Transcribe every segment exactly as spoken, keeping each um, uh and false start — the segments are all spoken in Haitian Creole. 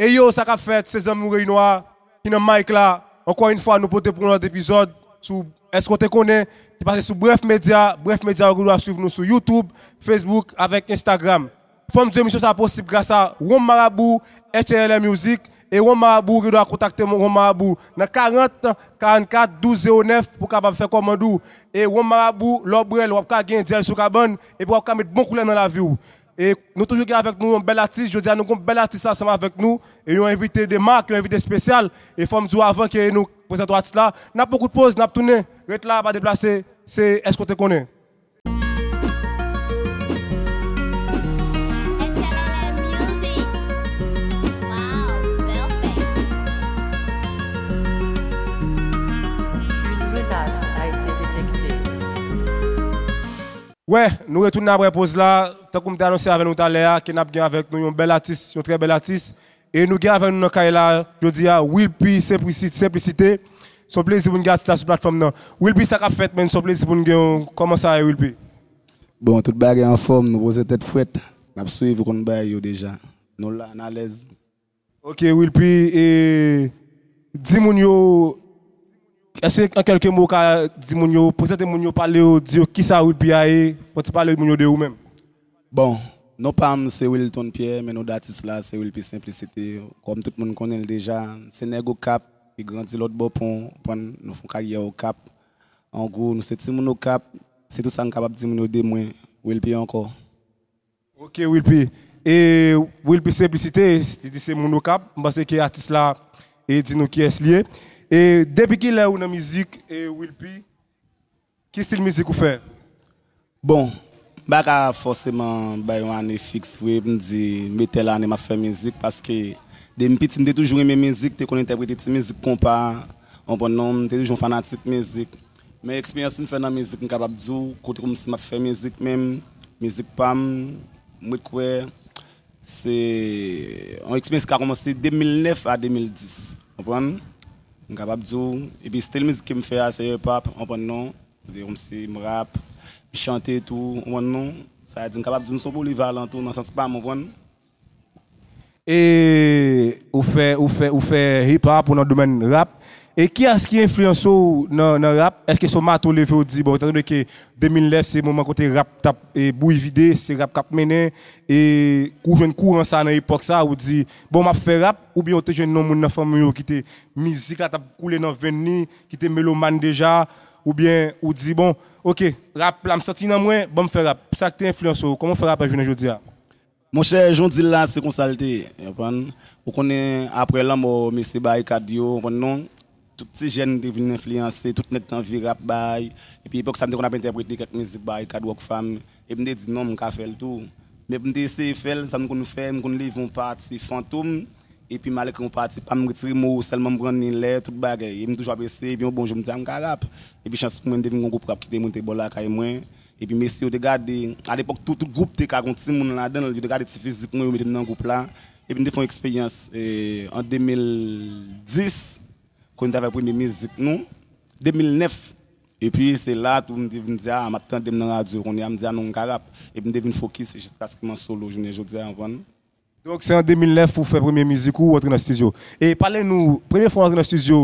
E yo, sa k ap fèt, se zanmi w Reyinwa ki nan mic la. Ankò yon fwa, nou pote pou yon lòt epizòd sou Èske w te konnen? Ki pase sou Bref Media. Bref Media, ou gen dwa swiv nou sou YouTube, Facebook, avèk Instagram. Fò m di w emisyon sa a posib gras a Wonm Marabou, H L L Music, e Wonm Marabou, ou gen dwa kontakte Wonm Marabou nan karant, karannkat, douz zewo nèf pou w kapab fè kòmand ou. E Wonm Marabou, lè w bwè l, w ap ka gen dyèl sou kabann, epi w ap ka met bon koulè nan lavi w. E nou toujou gen avèk nou yon bèl atis. Jodi a, nou gen yon bèl atis ansanm avèk nou. E yon envite de mak, yon envite espesyal. E fò m di w avan ke nou prezante w atis la, n ap pran kout poz, n ap tounen. Ret la, pa deplase. Se Èske w te konnen? H L L M Music. Wow, bèl fè. Une menace a été détectée. Wè, nou retounen apre poz la. Tankou m te anonse avè nou talè a, ke n ap gen avèk nou yon bèl atis, yon trè bèl atis. E nou gen avèk nou nan kay la, jodi a, Wilpy Senplisite, Senplisite. Se yon plezi pou n gen atis la sou platfòm nan. Wilpy, sa k ap fèt, menn? Se yon plezi pou n gen w. Kòman sa ye, Wilpy? Bon, tout bagay anfòm, nou poze tèt frèt. N ap swiv, ou konn bagay yo deja. Nou la, n alèz. Ok, Wilpy, e, di moun yo, èske an kèlke mo ou ka di moun yo, prezante moun yo, pale yo, di yo kisa Wilpy a ye, fè yon ti pale moun yo de ou menm? Bon, non pa m se Wilton Pierre, men non datis la se Wilpy Senplisite. Kòm tout moun konnen l deja, se nèg Okap ki grandi lòt bò pon, konprann, nou fè yon karyè Okap. An gwo, nou se timoun Okap, se tout sa m kapab di moun yo de mwen, Wilpy ankò. Ok, Wilpy. E Wilpy Senplisite, li di se moun Okap. M panse ke atis la e di nou kiyès li ye. E depi kilè ou nan mizik, e Wilpy? Ki estil mizik ou fè? Bon, m pa ka fòseman bay yon ane fiks vre pou m di me tèl ane m ap fè mizik, paske depi m piti m te toujou renmen mizik, te konn entèprete ti mizik konpa, w konprann non, m te toujou yon fanatik mizik. Men eksperyans m fè nan mizik, m kapab di w, kote kòmsi m ap fè mizik menm, mizik pa m, m ret kwè, se yon eksperyans ki ka kòmanse de mil nèf a de mil dis, w konprann? M kapab di w, epi estil mizik ke m fè a, se hip hop, w konprann non? Kote kòmsi m rap, m chante tou, w konprann non? Sa vle di, m kapab di w m se yon polivalan tou, nan sans pa m, w konprann? E ou fè, ou fè, ou fè hip hop, ou nan domèn rap. E kiyès ki enfliyanse w nan, nan rap? Èske se yon maten w leve w di, bon, etandone ke de mil nèf se moman kote rap t ap, e, bouyi vide, se rap k ap mennen, e ou jwenn kouran sa nan epòk sa, ou di, bon, m ap fè rap, oubyen ou te jwenn yon moun nan fanmi w ki te, mizik la t ap koule nan venn li, ki te melomàn deja, oubyen ou di, bon, ok, rap la m santi nan mwen, ban m fè rap. Sa k te enfliyanse w? Kòman w fè rapè jounen jodi a? Monchè, jan w di l la, se konsa l te ye, w konprann? Ou konnen, apre lanmò mesye Barikad yo, w konprann non? Tout ti jèn te vin enfliyanse, tout nèg te anvi rap bay. Epi epòk sa, m te konn ap entèprete kèk mizik Barikad, Rockfam. Epi m te di, non, m ka fè l tou. Men pou m te eseye fè l, sa m konn fè, m konn leve yon pati fantom, epi m al ekri yon pati pa m, m retire mo yo sèlman, m pran ni lè, tout bagay. E m toujou ap eseye, epi yon bon jou, m di, a, m ka rap. Epi chans pou mwen, m te vin gen yon gwoup rap ki te monte bò lakay mwen. Epi mesye yo te gade, alepòk tou, tout gwoup te ka gen yon timoun ladan l, yo te gade ti fizik mwen, yo mete m nan gwoup la. Epi m te fè yon eksperyans, e, an de mil dis, kote n t ap fè premye mizik nou, de mil nèf. Epi se la tou m te vin di, a, m ap tande m nan radyo, kounye a m di, a, non, m ka rap. Epi m te vin fokis jiskaske m an solo jounen jodi a, w konprann? Donk, se an de mil nèf ou fè premye mizik ou, ou antre nan estidyo. E pale nou, premye fwa ou antre nan estidyo,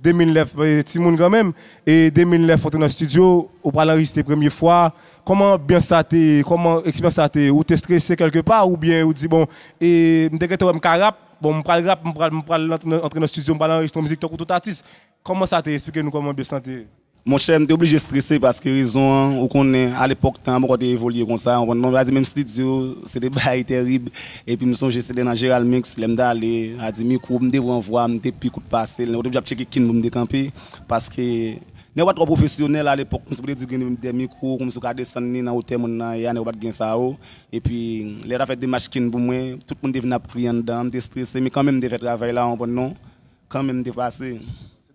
de mil nèf, e, timoun kanmenm, e de mil nèf ou antre nan estidyo, ou pral anrejistre premye fwa. Kòman anbyans sa te ye? Kòman eksperyans sa te ye? Ou te strese kèlkepa oubyen ou di, bon, e, m te gentan wè m ka rap, bon, m pral rap, m pral, m pral antre nan, antre nan estidyo, m pral anrejistre yon mizik tankou tout atis. Kòman sa te ye? Eksplike nou kòman anbyans lan te ye. Monchè, m te oblije strese paske rezon an, ou konnen, alepòk tan an poko te evolye konsa, w konprann, non, sa di menm estidyo, se te bagay tèrib. Epi m sonje se te nan Gérald Mix, lè m t ale, sa di mikwo, m te pran vwa, m te pi kout pase l, ou te oblije ap tcheke kin pou m te kanpe, paske nèg yo pa t twò pwofesyonèl alepòk, kòmsi pou te di w gen de mikwo, kòmsi w ka desann li nan wotè moun nan ye a, nèg yo pa t gen sa yo. Epi, lè yo t ap fè demach kin pou mwen, tout moun te vin ap kriye anndan an, m te strese, men kanmenm m te fè travay la, w konprann, non? Kanmenm m te pase.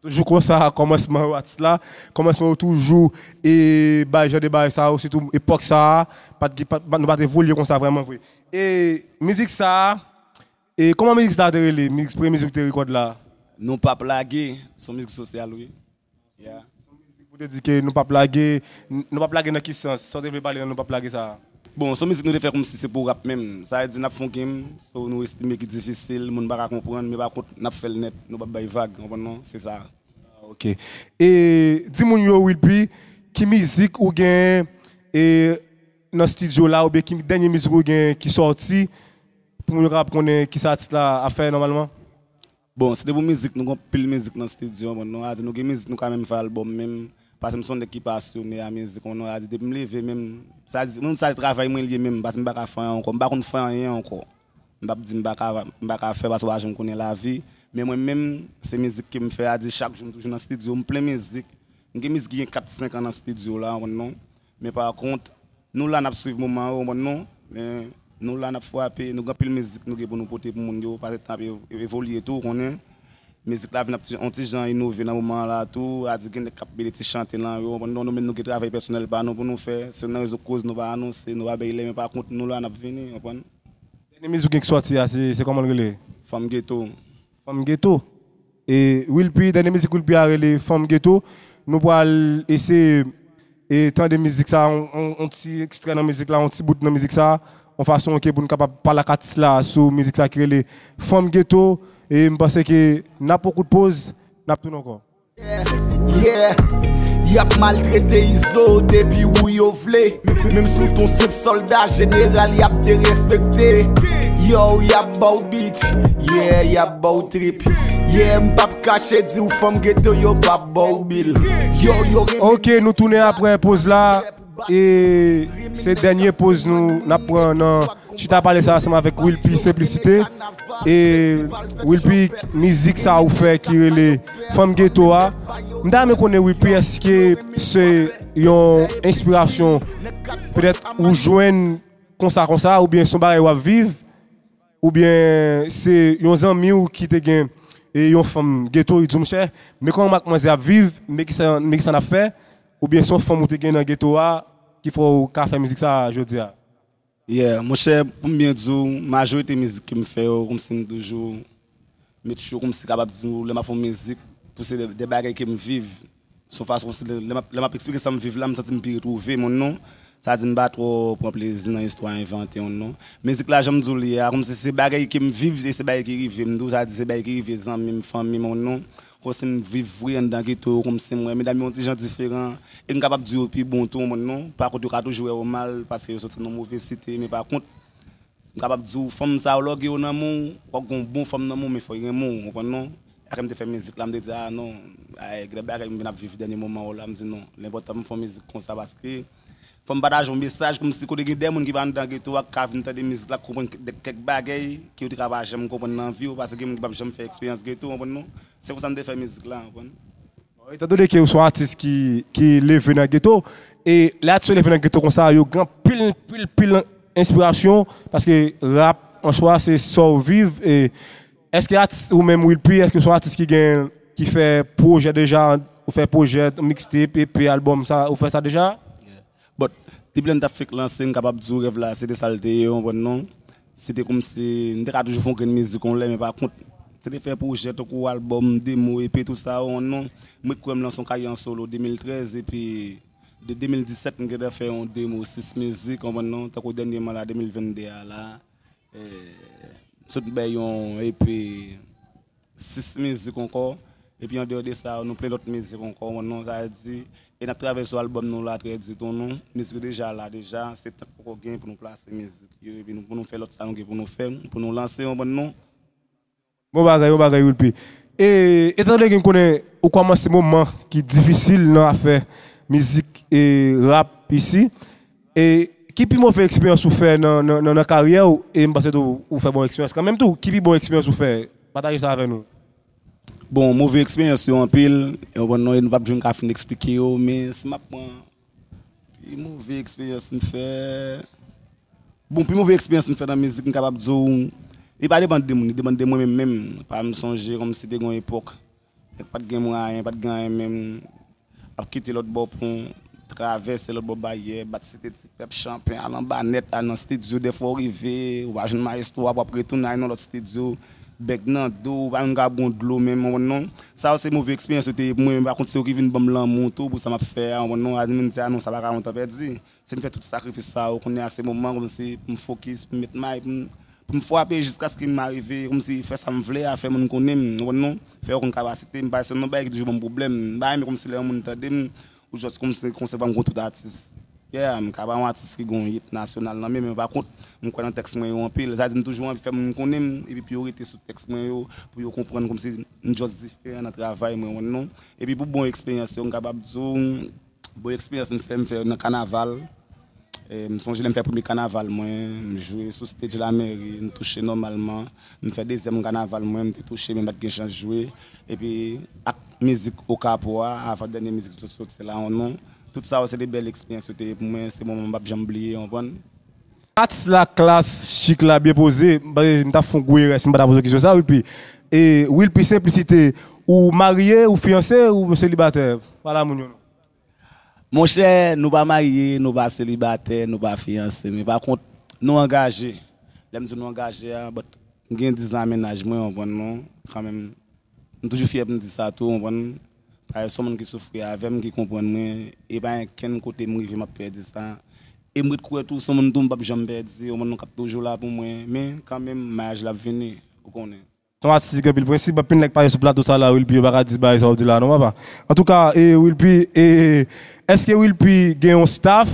Toujou konsa, kòmansman yo atis la, kòmansman yo toujou e bay jan de bagay sa yo, sitou epòk sa a, pa t gen, pa, pa, nou pa t evolye konsa vrèman vre. E mizik sa a, e kòman mizik sa a te rele? Mizik, premye mizik ou te rekòd la? Nou p ap lage, se yon mizik sosyal, wi. Yeah. Ou te di ke nou p ap lage, n-, nou p ap lage nan ki sans? Sa w te vle pale nan nou p ap lage sa a? Bon, se yon mizik nou te fè kòmsi se pou rap menm. Sa vle di n ap fè yon game, so nou estime ki difisil, moun pa ka konprann, men pa kont n ap fè l nèt, nou p ap bay vag, w konprann non? Se sa. Ok. E di moun yo, Wilpy, ki mizik ou gen e nan estidyo la, oubyen ki dènye mizik ou gen ki sòti, pou moun yo kapab konnen kisa atis la ap fè nòmalman? Bon, se te pou mizik, nou gen anpil mizik nan estidyo, w konprann non? Sa vle di nou gen mizik, nou ka menm fè albòm menm. Paske m se yon nèg ki pasyone a mizik, w konprann non? Sa vle di depi m leve menm, sa vle di, menm sa se travay mwen l ye menm, paske m pa ka fè anyen ankò, m pa konn fè anyen ankò. M p ap di m pa ka, m pa ka fè paske w pa janm konnen lavi. Men mwen menm, se mizik ke m fè, sa vle di chak jou m toujou nan estidyo, m plen mizik. M gen mizik ki gen kat, senk an nan estidyo la, w konprann non? Men pa kont, nou la n ap swiv moman yo, w konprann non? Men nou la n ap frape, nou gen anpil mizik nou gen pou nou pote pou moun yo, paske tan ap ev- evolye tou, w konnen. Mizik la vin ap ti- yon ti jan inove nan moman an la tou, sa vle di gen nèg k ap mete ti chante nan yo, w konprann non? Nou menm nou gen travay pèsonèl pa nou pou nou fè, si nou nan rezo koz nou pa anonse, nou pa bay lè, men pa kont nou la n ap vini, w konprann? Dènye mizik ou gen ki sòti a, se se kòman l rele? Fanm Geto. Fanm Geto. E Wilpy, dènye mizik Wilpy a rele Fanm Geto. Nou pral eseye e tande mizik sa, on, on, on ti ekstrè nan mizik la, on ti bout nan mizik sa, on fason ke pou n kapab pale ak atis la sou mizik sa ki rele Fanm Geto. E m panse ke n ap pran kout poz, n ap tounen ankò. Yeah, y ap maltrete Izo depi ou yo vle. Menm si w t on senp sòlda, jeneral y ap derespekte. Yo, y ap ba w bitch, yeah, y ap ba w trip. Yeah, m p ap kache di w fanm geto yo p ap ba w bil. Yo, yo gen Ok, nou tounen apre poz la. E se dènye poz nou n ap pran nan Chita Pale sa ansanm avèk Wilpy Simplicité. E Wilpy, mizik sa ou fè ki rele Fanm Geto a. M ta renmen konnen Wilpy, èske se yon enspirasyon petèt ou jwenn konsa konsa, oubyen se yon bagay w ap viv, oubyen se yon zanmi w ki te gen e yon fanm geto, li di w, monchè, men kòman m ak manzè ap viv, men kisa, men kisa n ap fè, oubyen se yon fanm ou te gen nan geto a ki fè w ka fè mizik sa jodi a? Yeah, monchè, pou m byen di w, majorite mizik ke m fè yo, kòmsi m toujou met yo kòmsi kapab di w, lè m ap fè yon mizik, pou se de, de bagay ke m viv, se yon fason kòmsi lè, lè m ap, lè m ap eksplike sa m viv la, m santi m pi retwouve m, w konn non. Sa di m pa twò pran plezi nan istwa envante, w konn non. Mizik la, jan m di w li ye a, kòmsi se bagay ke m viv, e se bagay ki rive m tou, sa di se bagay ki rive zanmi m, fanmi m, w konn non. Kòmsi m viv vre anndan geto yo, kòmsi m wè medam yo yon ti jan diferan, e m kapab di yo pi bon tou, w konn non. Pa kont yo ka toujou wè yo mal, paske yo soti nan move site, men pa kont, m kapab di w, fanm sa yo, lè w gen yo nan men w, w ap gen yon bon fanm nan men w, men fò y renmen w, w konprann non? Apre m te fè mizik la, m te di, a non, ay, gen de bagay m vin ap viv dènye moman yo la, m di non, li enpòtan pou m fè yon mizik konsa, paske fò m pataje yon mesaj, kòmsi kote gen de moun ki pa anndan geto a, k ka vin tande mizik la, k konprann kèk, kèk bagay ke yo te ka pa janm konprann nan vi yo, paske gen moun ki p ap janm fè eksperyans geto, w konprann non? Se konsa m te fè mizik la, w konprann? Bon, etandone ke ou se yon atis ki, ki leve nan geto, e lè atis yo leve nan geto konsa, yo gen pil, pil, pil enspirasyon, paske rap an swa se sa w viv, e èske atis ou menm Wilpy, èske ou se yon atis ki gen, ki fè pwojè deja, ou fè pwojè, mixtape, E P, albòm, sa, ou fè sa deja? But, depi lè n t ap fenk lanse, m kapab di w rèv la, se te sa l te ye, w konprann non? Se te kòmsi, m te ka toujou fè yon grenn mizik yon lè, men pa kont, se te fè pwojè tankou albòm, demo, E P, tou sa, w konn non? M ret kwè m lanse yon karyè an solo de mil trèz, epi de de mil disèt, m gentan fè yon demo, sis mizik, w konprann non? Tankou dènyèman la, de mil vennde a la, eh, m sot bay yon E P, sis mizik ankò. Epi andeyò de sa, nou plen lòt mizik ankò, w konn non, sa vle di, e n ap travay sou albòm nou la trè byen tou non. Mizik yo deja la deja, se tan k poko gen pou nou plase mizik yo, epi nou, pou nou fè lòt sa nou gen pou nou fè, pou nou lanse, w konprann non. Bon bagay, bon bagay, Wilpy. E, etandone ke m konnen ou kòmanse moman ki difisil nan afè mizik e rap isi, e ki pi move eksperyans ou fè nan, nan, nan, nan karyè w, e m panse tou ou fè bon eksperyans kanmenm tou, ki pi bon eksperyans ou fè? Pataje sa avè nou. Bon, move eksperyans yo anpil, e w konprann non, e nou p ap janm ka fin eksplike yo, men si m ap pran pi move eksperyans m fè, bon, pi move eksperyans m fè nan mizik, m kapab di w, li pa depann de moun, li depann de mwen menm menm. Pa m sonje kòmsi te gen yon epòk, nèg pa t gen mwayen, pa t gen anyen menm, ap kite lòt bò pon, travèse lòt bò baryè, bat Site Ti Pèp, Chanpen, al anba nèt, al nan estidyo, dèfwa w rive, ou pa jwenn mayestwo a, w ap retounen al nan lòt estidyo, bèg nan do, ou pa menm ka bwè yon dlo menm, w konprann non? Sa yo se move eksperyans yo te ye pou mwen, men pa kont se yo ki vin ban m lanmou tou pou sa m ap fè a, w konprann non? Admin di, a non, sa pa ka yon tan pèdi. Si m fè tout sakrifis sa yo, kounye a se moman kòmsi pou m fokis, pou m met may, pou m, pou m frape jiskaske m arive, kòmsi fè sa m vle a, fè moun konnen m, ou konprann non? Fè yo konn kapasite m, paske se yon bagay ki toujou ban m pwoblèm. M pa renmen kòmsi lè yon moun tande m, ou jis kòmsi konsèp m kon tout atis. Yeah, m ka pa yon atis ki gen yon hit nasyonal nan men, men pa kont, m kwè nan tèks mwen yo anpil. Sa di m toujou anvi fè moun konnen m, epi pou yo rete sou tèks mwen yo, pou yo konprann kòmsi m jis diferan nan travay mwen, ou konprann non? Epi pou bon eksperyans yo, m kapab di w, bon eksperyans m fè, m fè nan kanaval. E, m sonje lè m fè premye kanaval mwen, m jwe sou stage Lamèri, m touche nòmalman. M fè dezyèm kanaval mwen, m te touche, men m pa t gen chans jwe. Epi, ak mizik Okapo a, avan dènye mizik ki sot soti la, ou konprann non? Tout sa yo, se de bèl eksperyans yo te ye pou mwen, se moman m p ap janm bliye, ou konprann? Atis la, klas, chik la, byen poze, m pa, m t ap fè yon gwo erè si m pa ta poze w kesyon sa, Wilpi. E, Wilpi Senplisite, ou marye, ou fiyanse, ou selibatè? Pale a moun yo non. Monchè, nou pa marye, nou pa selibatè, nou pa fiyanse, men pa kont, nou angaje. Lè m di nou angaje a, but m gen diz an a mennaj mwen, ou konprann non, kanmenm. M toujou fyè pou m di sa tou, ou konprann. Paske se yon moun ki soufri avè m, ki konprann mwen, e pa gen kenn kote m rive m ap pèdi sa. E m ret kwè tou, se yon moun tou m p ap janm pèdi, yon moun k ap toujou la pou mwen, men kanmenm, maryaj la ap vini, ou konnen. Se yon atis ki gen anpil prensip, anpil nèg pase sou plato sa la, Wilpi, yo pa ka di bagay sa w di la non, papa. Antouka, e, Wilpi, e, èske Wilpi gen yon staff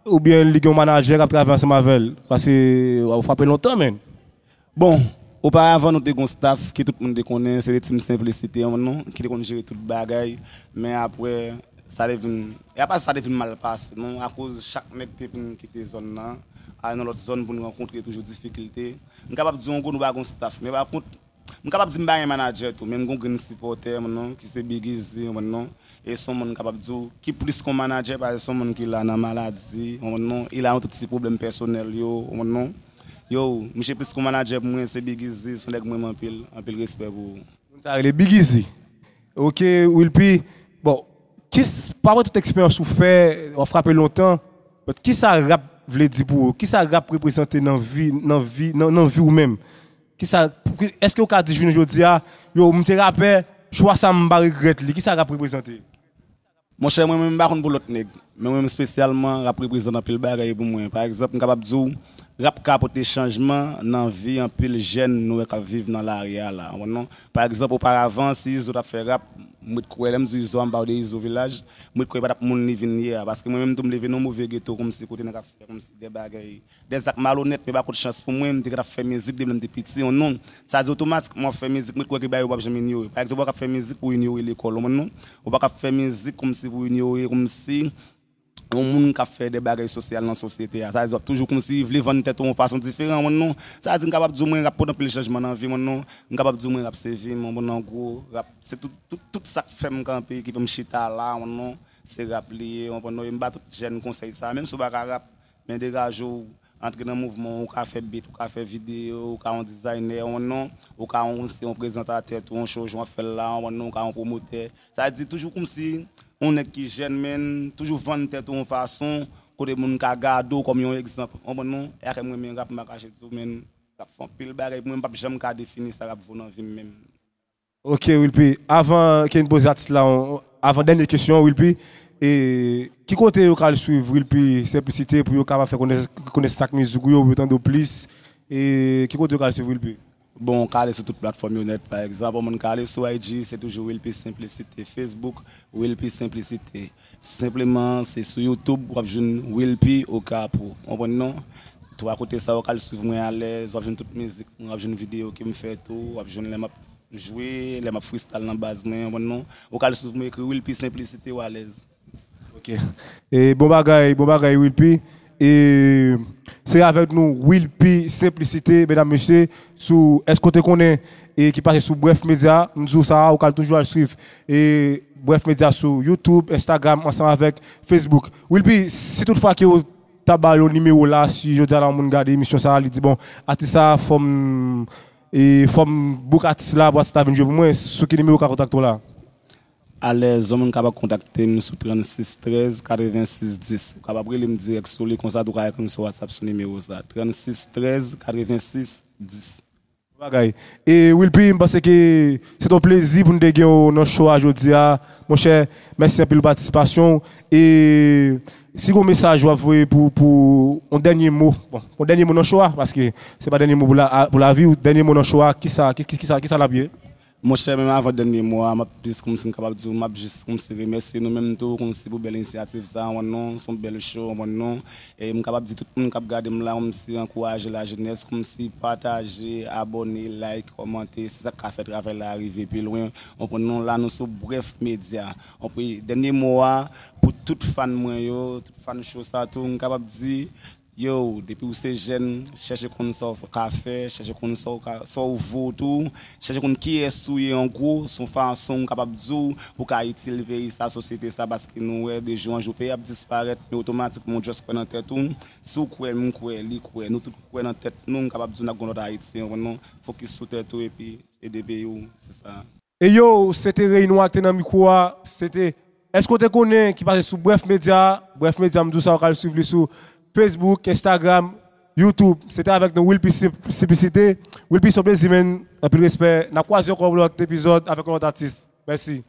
oubyen li gen yon manajè k ap travay ansanm avè l? Paske w frape lontan, menn. Bon, oparavan nou te gen yon staff ke tout moun te konnen, se te Team Senplisite an non, ki te konn jere tout bagay, men apre, sa te vin, e apa sa te vin mal pase non, akoz chak nèg te vin kite zòn nan, al nan lòt zòn pou n rankontre toujou difikilte. M kapab di w, an gwo, nou pa gen yon staff, men pa kont, m kapab di m pa gen manadjè tou, men m gen yon grenn sipòtè, ou konprann non, ki se Big Easy, ou konprann non. E se yon moun m kapab di w ki plis ke yon manadjè, paske se yon moun ki la nan maladi, ou konprann non, e la nan tout ti pwoblèm pèsonèl yo, ou konprann non. Yo, misye plis ke yon manadjè pou mwen, se Big Easy, se yon nèg m renmen anpil, anpil respè pou ou. Moun sa rele Big Easy. Ok, Wilpi. Bon, ki s-, pa wè tout eksperyans ou fè, w ap frape lontan, but kisa rap vle di pou ou? Kisa rap reprezante nan vi, nan vi, nan, nan vi w menm? Kisa, pou ki, èske w ka di jounen jodi a, yo, m te rapè, chwa sa m pa regrèt li? Kisa rap reprezante? Monchè, mwen menm, m pa konn pou lòt nèg, men mwen menm espesyalman, rap reprezante anpil bagay pou mwen. Pa egzanp, m kapab di w, rap ka pote chanjman nan vi anpil jèn nou wè k ap viv nan lari a la, ou konprann non? Pa egzanp, oparavan, si Izo t ap fè rap, m ret kwè, lè m di Izo a, m pale de Izo Vilaj, m ret kwè e pa t ap moun li vin ye a, paske mwen menm tou, m leve nan yon move geto, kòmsi kote nèg ap fè, kòmsi de bagay, de zak malonèt, men pa kont chans pou mwen, m te gentan ap fè mizik depi lè m te piti, ou konprann non? Sa di otomatikman w ap fè mizik, mwen kwè ke bagay yo p ap janm inyore. Pa egzanp, ou pa ka ap fè mizik pou w inyore lekòl, ou konprann non? Ou pa ka ap fè mizik kòmsi pou w inyore, kòmsi yon moun k ap fè de bagay sosyal nan sosyete a. Sa di w ap toujou kòmsi vle vann tèt ou yon fason diferan, ou konprann non? Sa di m kapab di w mwen rap pote anpil chanjman nan vi m, ou konpran non? M kapab di w mwen rap se vi m, ou konprann, an gwo, rap se tout, tout, tout sa k fè m kanpe, ki fè m chita la, ou konprann non? Se rap li ye, ou konprann non? E m ba tout jèn konsèy sa, menm si w pa ka rap, men degaje w, antre nan mouvman, ou ka fè beat, ou ka fè videyo, ou ka yon dizayner, ou konprann non, ou ka yon, se yon prezantatè tou, yon show jan w ap fè l la, ou konprann non, ou ka yon pwomotè. Sa di toujou kòmsi yon nèg ki jèn, men toujou vann tèt ou yon fason, kote moun ka gade w kòm yon egzanp, ou konprann non? E akè m renmen rap, m pa kache di w, men rap fè anpil bagay pou mwen, m p ap janm ka defini sa rap vo nan vi m menm. Ok, Wilpi. Avan ke n poze atis la, yon, avan dènye kesyon, Wilpi, e, ki kote yo ka al swiv Wilpi Senplisite pou yo kapab fè konès-, konesans ak mizik ou yo, pou yo tande w plis? E ki kote yo ka al swiv Wilpi? Bon, w ka ale sou tout platfòm yo nèt, pa egzanp, yon moun ka ale sou I G, se toujou Wilpi Senplisite, Facebook, Wilpi Senplisite. Senpleman, se sou YouTube, w ap jwenn Wilpi Okapo. Ou konprann non? Twa kote sa yo, w ka al swiv mwen alèz, w ap jwenn tout mizik mwen, w ap jwenn videyo ke m fè tou, w ap jwenn lè m ap jwe, lè m ap freestyle nan baz mwen, ou konprann non? Ou ka al swiv mwen, ekri Wilpi Senplisite, w alèz. Ok. E bon bagay, bon bagay, Wilpi. E se avèk nou, Wilpi Senplisite, medam, mesye, sou, èske w te konnen, e ki pase sou Bref Media, m di w sa, ou ka toujou al swiv, e Bref Media sou YouTube, Instagram, ansanm avèk Facebook. Wilpi, si tout fwa ke w ta ba yo nimewo la, si jodi a la yon moun gade emisyon sa, li di, "Bon, atis sa, fò m, e, fò m book atis la, pou atis la vin jwe pou mwen," sou ki nimewo yo ka kontakte w la? Alèz, yon moun kapab kontakte m sou trannsis trèz katrevensis dis. Ou kapab rele m dirèk sou li, konsa tou ou ka ekri m sou WhatsApp sou nimewo sa, trannsis trèz katrevensis dis. Bagay. E Wilpy, m panse ke se t yon plezi pou n te gen w nan show a jodi a. Monchè, mèsi anpil pou patisipasyon w. E si gon mesaj w ap voye pou, pou yon dènye mo, bon, yon dènye mo nan show a, paske se pa dènye mo pou la, pou lavi w, dènye mo nan show a, kisa, ki, ki, kisa, kisa l ap ye? Monchè, menm avan dènye mo a, m ap jis kòmsi m kapab di w, m ap jis kòmsi remèsye nou menm tou, kòmsi pou bèl inisyativ sa, w konprann non, se yon bèl show, w konprann non. E m kapab di tout moun k ap gade m la, kòmsi ankouraje lajenès, kòmsi pataje, abòne, like, kòmante, se sa k ka fè travay la rive pi lwen. W konprann non, la nou sou Brèf Media. Dènye mo a, pou tout fan mwen yo, tout fan show sa tou, m kapab di, yo, depi w se jèn, chèche konn sa w ka fè, chèche konn sa w ka, sa w vo tou, chèche konn kiyès ou ye an gwo, se yon fason m kapab di w, pou w ka itil peyi sa, sosyete sa, paske nou wè de jou an jou peyi ap disparèt, men otomatikman w just kwè nan tèt ou, si w kwè, m kwè, li kwè, nou tout kwè nan tèt nou, m kapab di w n ap gen yon lòt Ayiti, w konprann non, fokis sou tèt ou epi ede peyi w, se sa. E yo, se te Reyinwa ki te nan mikwo a, se te, èske w te konnen ki pase sou Brèf Media? Brèf Media, m di w sa, w ka al swiv li sou Facebook, Instagram, YouTube. Se te avèk nou Wilpy Simplicité. Wilpy, se yon plezi, man. Anpil respè. N ap kwaze ankò pou lòt epizòd avèk yon lòt atis. Mèsi.